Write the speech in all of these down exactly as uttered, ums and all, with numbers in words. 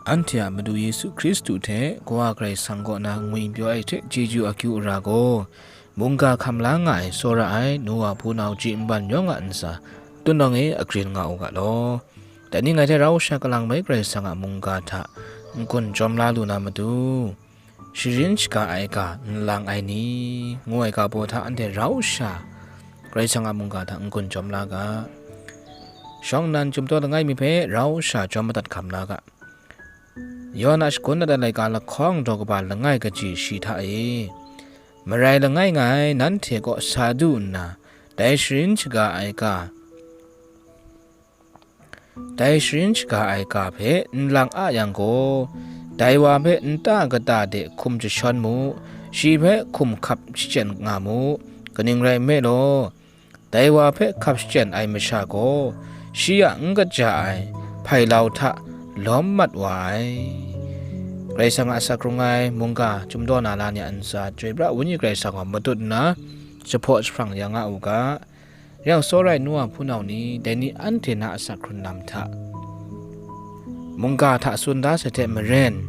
Anhte a Madu Yesu Hkristu hte Kawa Karai Kasang kaw na ngwipyaw ai hte chyeju akyu ara gaw, mungga hkam la nga ai tsawra ai nu wa hpunau ji nban yawng a ntsa, tun nawng e agrin nga u ga law. Dai ni ngai hte rau sha kalang bai Karai Kasang a mungga hta n-gun jawm la lu na matu, sharin shaga ai ga n lang ai ni, ngu ai ga baw hta anhte rau sha Karai Kasang a mungga hta n-gun jawm la ga. Shawng nnan Chyum Daw Langai mi hpe rau sha jawm madat hkam la ga. Yawhan a shagun nat ai laika lahkawng daw kaba langai kaji shi hta e, marai langai ngai nanhte kaw sa du nna, dai sharin shaga ai ga, dai sharin shaga ai ga hpe n lang a yang gaw, dai wa hpe nta kata de hkum jashawn mu, shi hpe hkum hkap shachyen nga mu, kaning rai nme law, dai wa hpe hkap shachyen ai masha gaw, shi a n kaja ai hpailau hta lawm mat wa ai. Karai Kasang a asak hkrung ai mungga Chyum Daw Na la ni a ntsa, Chyoi pra Wenyi Karai Kasang gaw matut nna, jahpaw jahprang ya nga u ga. Rai yang, tsawra ai nu wa hpunau ni, dai ni anhte na asak hkrun lam hta, mungga hta tsun da sai hte maren,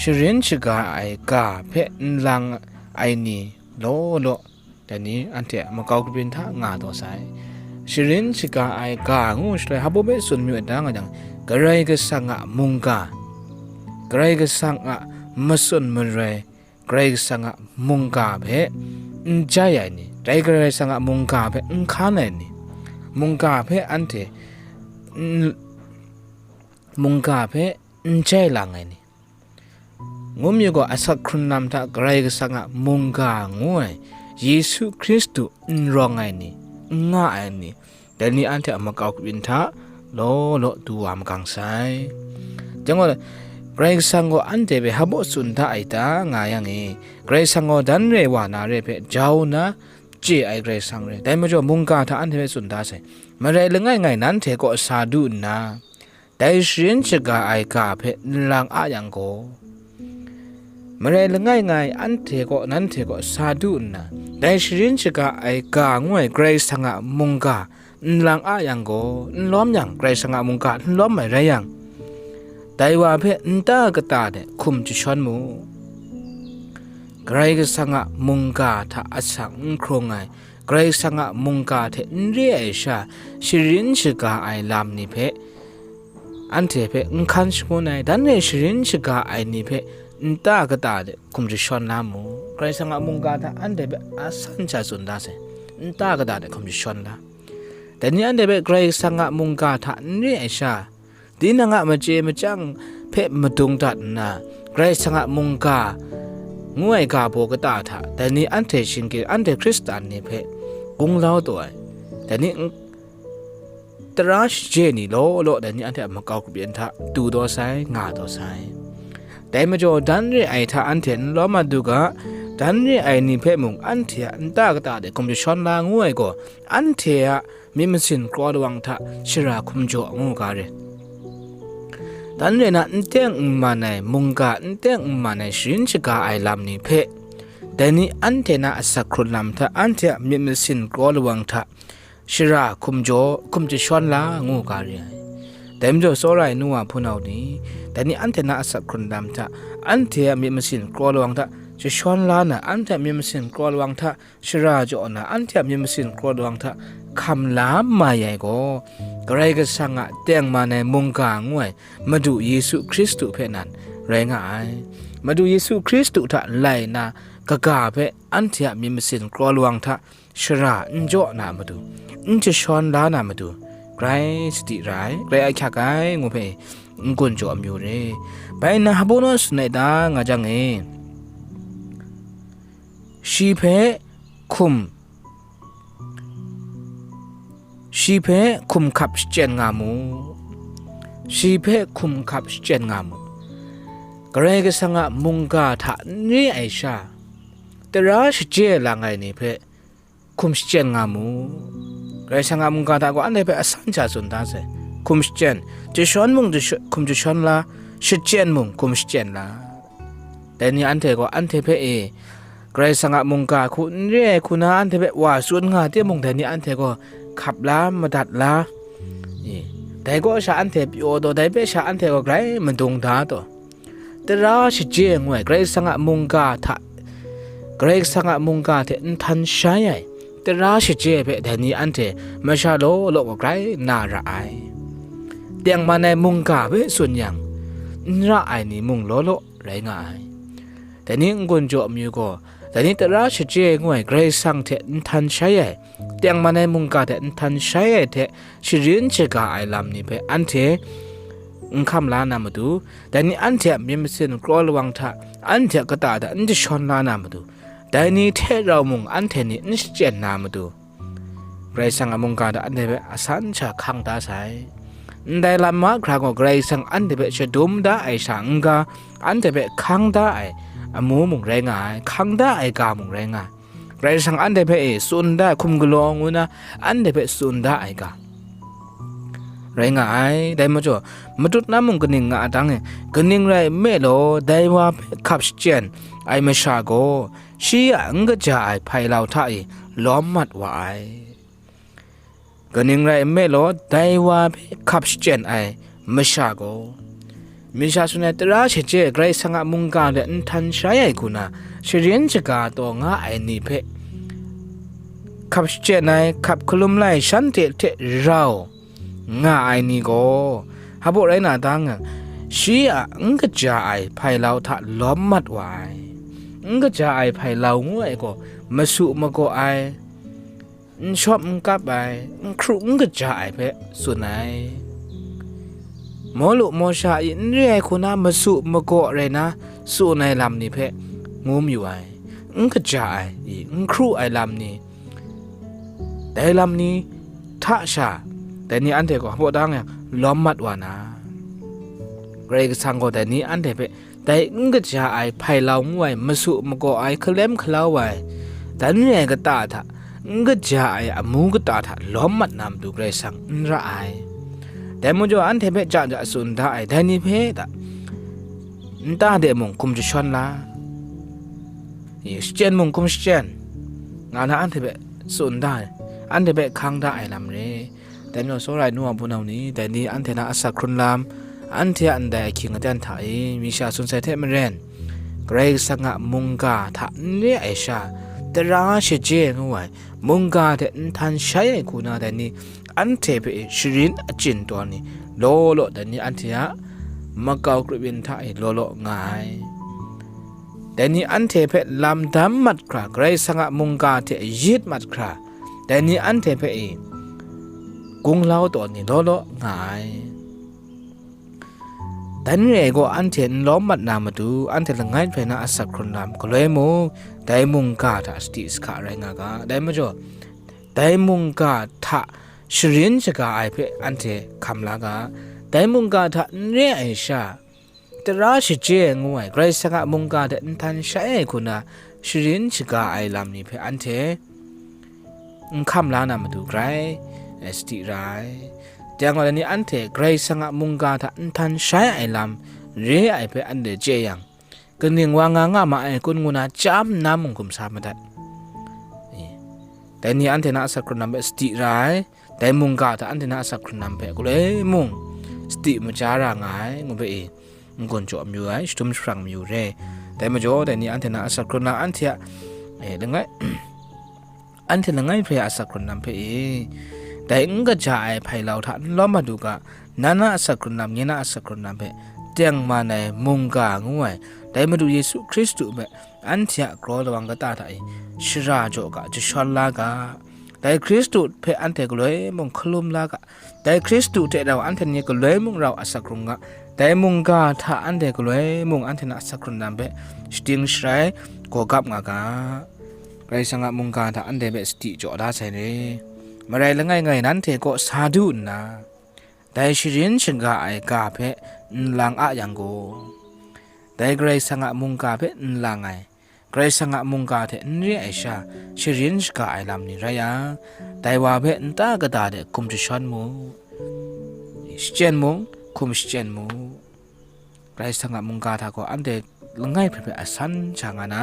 sharin shaga ai ga hpe n lang ai ni law law, dai ni anhte a makau kabyin hta nga taw sai. Sharin shaga ai ga ngu shaloi, hpa baw hpe tsun mayu ai ta nga jang, Karai Kasang a mungga, Karai Kasang a matsun maroi, Karai Kasang a mungga hpe n jai ai ni, dai Karai Kasang a mungga hpe n hkan ai ni, mungga hpe anhte n, mungga hpe n jai lang ai ni, ngu mi gaw, asak hkrun lam hta Karai Kasang a mungga ngu ai Yesu Hkristu n rawng ai ni, n nga ai ni, dai ni anhte a makau kabyin hta law law du wa magang sai. Jang gaw, Karai Kasang gaw anhte hpe hpa baw tsun da ai ta nga yang e, Karai Kasang gaw dan re wa na re hpe jau nna chye ai Karai Kasang re. Dai majaw, mungga hta anhte hpe tsun da sai. Marai langai ngai nanhte kaw sa du nna, dai sharin shaga ai ga hpe n lang a yang gaw, marai langai ngai anhte kaw, nanhte kaw sa du nna, dai sharin shaga ai ga ngu ai Karai Kasang a mungga n lang a yang gaw, n lawm yang, Karai Kasang a mungga n lawm ai rai yang, dai wa hpe nta kata de hkum jashawn mu. Karai Kasang a mungga hta asak n hkrung ai, Karai Kasang a mungga hte n re ai sha, sharin shaga ai lam ni hpe, anhte hpe n hkan shangun ai, dan re sharin shaga ai ni hpe nta kata de hkum jashawn la mu. Karai Kasang a mungga hta anhte hpe asan sha tsun da sai, nta kata de hkum jashawn la. Dai ni anhte hpe Karai Kasang a mungga hta n re ai sha, tinang a machye machyang hpe madung dat nna, Karai Kasang a mungga ngu ai ga baw kata hta, dai ni anhte shingkir, anhte Hkristan ni hpe gunglau taw ai, dai ni n-, tara shaje ni law law, dai ni anhte a makau kabyin hta du taw sai, nga taw sai. Dai majaw, dan re ai hta anhte n lawm mat u ga, dan re ai ni hpe mung anhte a nta kata de hkum jashawn la ngu ai gaw, anhte a myit masin kraw lawang hta shara hkum jaw ngu ga re. Dan re na, n teng n man ai mungga, n teng n man ai sharin shaga ai lam ni hpe, dai ni anhte na asak hkrun lam hta, anhte a myit masin kraw lawang hta shara hkum jaw, hkum jashawn la ngu ga re ai. Dai majaw, tsawra ai nu wa hpunau ni, dai ni anhte na asak hkrun lam hta, anhte a myit masin kraw lawang hta jashawn la na, anhte a myit masin kraw lawang hta shara jaw na, anhte a myit masin kraw lawang hta hkam la mai ai gaw, Karai Kasang a tengman ai mungga ngu ai Madu Yesu Hkristu hpe nan rai nga ai. Madu Yesu Hkristu hta lai na kaga hpe anhte a myit masin kraw lawang hta shara n jaw na matu, n jashawn la na matu, grai sadi ra ai, grai ahkyak ai ngu hpe n-gun jaw amyu re. Bai nna hpa baw naw tsun ai ta nga jang e, shi hpe hkum, shi hpe hkum hkap shachyen nga mu, shi hpe hkum hkap shachyen nga mu. Karai Kasang a mungga hta n re ai sha, tara shaje lang ai ni hpe hkum shachyen nga mu. Karai Kasang a mungga hta gaw anhte hpe asan sha tsun da sai. Hkum shachyen, jashawn mung jasha-, hkum jashawn la, shachyen mung hkum shachyen la. Dai ni anhte gaw anhte hpe e, Karai Kasang a mungga hku n re ai hku na anhte hpe wa tsun nga timung, dai ni anhte gaw hkap la, madat la, e, Dai kaw sha anhte pyaw taw, dai hpe sha anhte gaw grai madung da taw, tara shaje ngu ai Karai Kasang a mungga hta, Karai Kasang a mungga hte nhtan shai ai tara shaje hpe dai ni anhte masha law law gaw grai na ra ai. Tengman ai mungga hpe tsun yang, n ra ai ni mung law law rai nga ai. Dai ni n-gun jaw amyu gaw, dai ni tara shaje ngu ai Karai Kasang hte nhtan shai ai, tengman ai mungga hte nhtan shai ai hte sharin shaga ai lam ni hpe anhte n hkam la na matu, dai ni anhte a myit masin kraw lawang hta anhte a kata hta n jashawn la na matu, dai ni hte rau mung anhte ni n shachyen na matu, Karai Kasang a mungga hta anhte hpe asan sha hkang da sai. Ndai lam mahkra gaw Karai Kasang anhte hpe shadum da ai sha n-ga, anhte hpe hkang da ai amu mung rai nga ai, hkang da ai ga mung rai nga ai. Karai Kasang anhte hpe e tsun da ai hkum galaw ngu na anhte hpe tsun da ai ga rai nga ai. Dai majaw, matut na mung kaning nga a dang e, kaning rai nme law, dai wa hpe hkap shachyen ai masha gaw, shi a n kaja ai hpailau hta e lawm mat wa ai. Kaning rai nme law, dai wa hpe hkap shachyen ai masha gaw, masha tsun ai tara shaje Karai Kasang a mungga hte nhtan shai ai hku na, sharin shaga taw nga ai ni hpe hkap shachyen ai, hkap hkalum la ai shanhte hte rau nga ai ni gaw, hpa baw rai na dang, shi a n kaja ai hpailau hta lawm mat wa ai. N kaja ai hpailau ngu ai gaw, masu magaw ai, n shawp n kap ai, n hkru n kaja ai hpe tsun ai. Mawlu mawsha i n re ai hku na masu magaw rai na tsun ai lam ni hpe ngu mayu ai, n kaja ai i n hkru ai lam ni, dai lam ni hta sha, dai ni anhte gaw hpa dang yang lawm mat wa na, Karai Kasang gaw dai ni anhte hpe dai n kaja ai hpailau ngu ai, masu magaw ai, hkalem hkalau ai, dan re ai kata hta, n kaja ai amu kata hta lawm mat na matu Karai Kasang n ra ai. Dai majaw anhte hpe ja ja tsun da ai, dai ni hpe ta, nta de mung hkum jashawn la, shachyen mung hkum shachyen, nga na anhte hpe tsun da ai, anhte hpe hkang da ai lam re. Dai majaw, tsawra ai nu wa hpunau ni, dai ni anhte na asak hkrun lam, anhte a ndai ahkying aten hta e masha tsun sai hte maren, Karai Kasang a mungga hta n re ai sha, tara shaje ngu ai mungga hte nhtan shai ai hku na dai ni, anhte hpe sharin achyin tawn ni law law, dai ni anhte a makau grup yin hta e law law nga ai. Dai ni anhte hpe lam dam mat hkra, Karai Kasang a mungga hte yit mat hkra, dai ni anhte hpe e gunglau tawn ni law law nga ai. Dan re ai gaw, anhte n lawm mat na matu, anhte langai hpe na asak hkrun lam, galoi mung dai mungga hta sadi sahka rai nga ga. Dai majaw, dai mungga hta sharin shaga ai hpe anhte hkam la ga. Dai mungga hta n re ai sha, tara shaje ai ngu ai, Karai Kasang a mungga hte nhtan shai ai hku na sharin shaga ai lam ni hpe anhte n hkam la na matu grai, eh, sadi ra ai. Dai gaw, dai ni anhte Karai Kasang a mungga hta nhtan shai ai lam re ai hpe anhte chye yang, kaning wa nga nga ma ai kun ngu na chyam nna mung hkum sa madat. Eh, dai ni anhte na asak hkrun lam hpe sadi ra ai. Dai mungga hta anhte na asak hkrun lam hpe galoi mung sadi maja ra nga ai, ngu hpe e, n-gun jaw mayu ai, shadum jahprang mayu re. Dai majaw, dai ni anhte na asak hkrun lam, anhte a, e, langai, anhte langai hpe a asak hkrun lam hpe e, dai n kaja ai hpailau hta n lawm mat u ga, na na asak hkrun lam, nye na asak hkrun lam hpe tengman ai mungga ngu ai, dai Madu Yesu Hkristu hpe anhte a kraw lawang kata hta e shara jaw ga, jashawn la ga. Dai Hkristu hpe anhte galoi mung hkalum la ga. Dai Hkristu hte rau anhte ni galoi mung rau asak hkrung ga. Dai mungga hta anhte galoi mung anhte na asak hkrun lam hpe shading sharai gawgap nga ga. Karai Kasang a mungga hta anhte hpe sadi jaw da sai re. Marai langai ngai nanhte kaw sa du nna, dai sharin shaga ai ga hpe n lang a yang gaw, dai Karai Kasang a mungga hpe n lang ai, Karai Kasang a mungga hte n re ai sha, sharin shaga ai lam ni rai yang, dai wa hpe nta kata de hkum jashawn mu, shachyen mung, hkum shachyen mu. Karai Kasang a mungga hta gaw anhte langai hpe hpe asan sha nga na,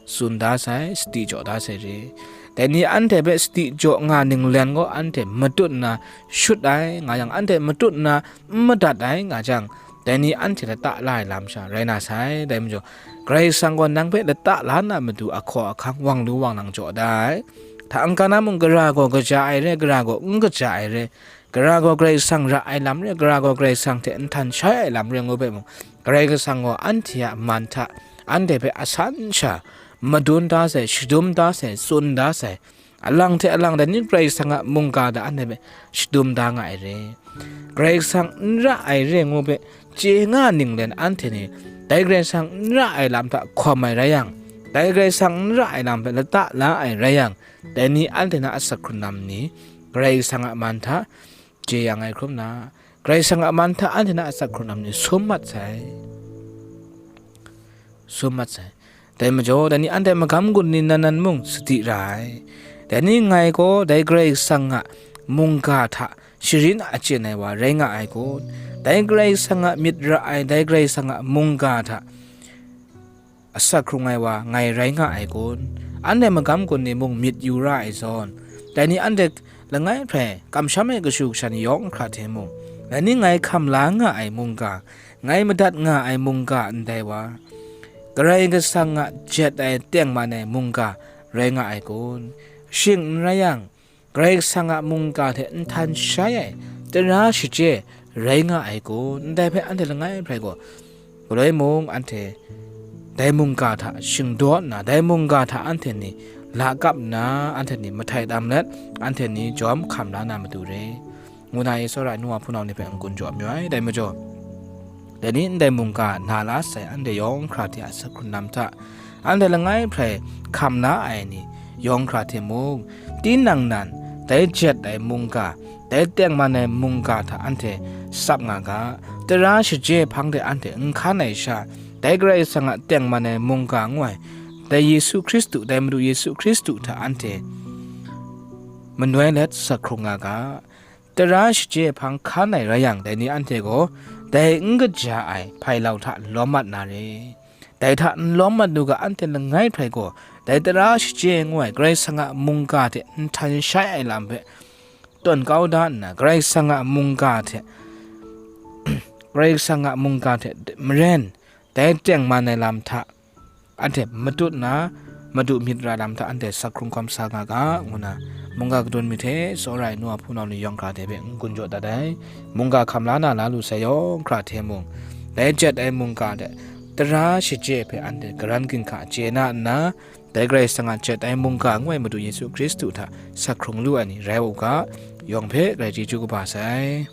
tsun da sai, sadi jaw da sai re. Dai ni anhte hpe sadi jaw nga ninglen gaw anhte matut nna shut ai, nga yang anhte matut nna n madat ai, nga jang, dai ni anhte lata la ai lam sha rai na sai. Dai majaw, Karai Kasang gaw nang hpe lata la na matu ahkaw ahkang wang lu wang lang jaw da ai. Hta n-ga na mung, gara gaw kaja ai re, gara gaw n kaja ai re, gara gaw Karai Kasang ra ai lam re, gara gaw Karai Kasang hte nhtan shai ai lam re ngu hpe mung, Karai Kasang gaw anhte a man hta anhte hpe asan sha madun da sai, shadum da sai, tsun da sai. Alang hte alang dai ni Karai Kasang a mungga hta anhte hpe shadum da nga ai re. Karai Kasang n ra ai re ngu hpe chye nga ninglen anhte ni, dai Karai Kasang n ra ai lam hta hkawm ai rai yang, dai Karai Kasang n ra ai lam hpe lata la ai rai yang, dai ni anhte na asak hkrun lam ni Karai Kasang a man hta jeyang ai hkrum na, Karai Kasang a man hta anhte na asak hkrun lam ni sum mat sai. Sum mat sai. Dai majaw, dai ni anhte magam gun ni nan nan mung sadi ra ai. Dai ni ngai gaw dai Karai Kasang a mungga hta sharin achyin ai wa rai nga ai kun? Dai Karai Kasang a myit ra ai, dai Karai Kasang a mungga hta asak hkrung ai wa ngai rai nga ai kun? Anhte magam gun ni mung myit yu ra ai zawn, dai ni anhte langai hprai kamsham ai kashu kasha ni yawng hkra hte mung, dai ni ngai hkam la nga ai mungga, ngai madat nga ai mungga ndai wa, Karai Kasang a jet ai tengman ai mungga rai nga ai kun? Shing n rai yang, Karai Kasang a mungga hte nhtan shai ai tara shaje rai nga ai kun? Ndai hpe anhte langai hprai gaw, galoi mung anhte dai mungga hta shingdaw nna, dai mungga hta anhte ni lakap nna, anhte ni mahtai tam let, anhte ni jawm hkam la na matu re, ngu na i tsawra ai nu wa hpunau ni hpe n-gun jaw mayu ai. Dai majaw, dai ni ndai mungga na la sai anhte yawng hkra hte a asak hkrun lam hta, anhte langai hprai hkam la ai ni yawng hkra hte mung, tinang nan dai jet ai mungga, dai tengman ai mungga hta anhte tsap nga ga. Tara shaje hpang de anhte n hkan ai sha, dai Karai Kasang a tengman ai mungga ngu ai, dai Yesu Hkristu, dai Madu Yesu Hkristu hta anhte manoi let asak hkrung nga ga. Tara shaje hpang hkan ai rai yang, dai ni anhte gaw dai n kaja ai hpailau hta lawm mat na re. Dai hta n lawm mat lu ga, anhte langai hprai gaw dai tara shaje ngu ai Karai Kasang a mungga hte nhtan shai ai lam hpe tawn kau da nna, Karai Kasang a mungga hte, Karai Kasang a mungga hte maren dai tengman ai lam hta anhte matut nna, Madu myit ra lam hta anhte asak hkrung hkawm sa nga ga, ngu na mungga kadun mi hte tsawra ai nu wa hpunau ni yawng hkra hte hpe n-gun jaw dat ai. Mungga hkam la na la lu sai yawng hkra hte mung, dai jet ai mungga hte tara shaje hpe anhte garan ginhka chye na nna, dai Karai Kasang a jet ai mungga ngu ai Madu Yesu Hkristu hta asak hkrung lu ai ni rai u ga, yawng hpe grai chyeju kaba sai.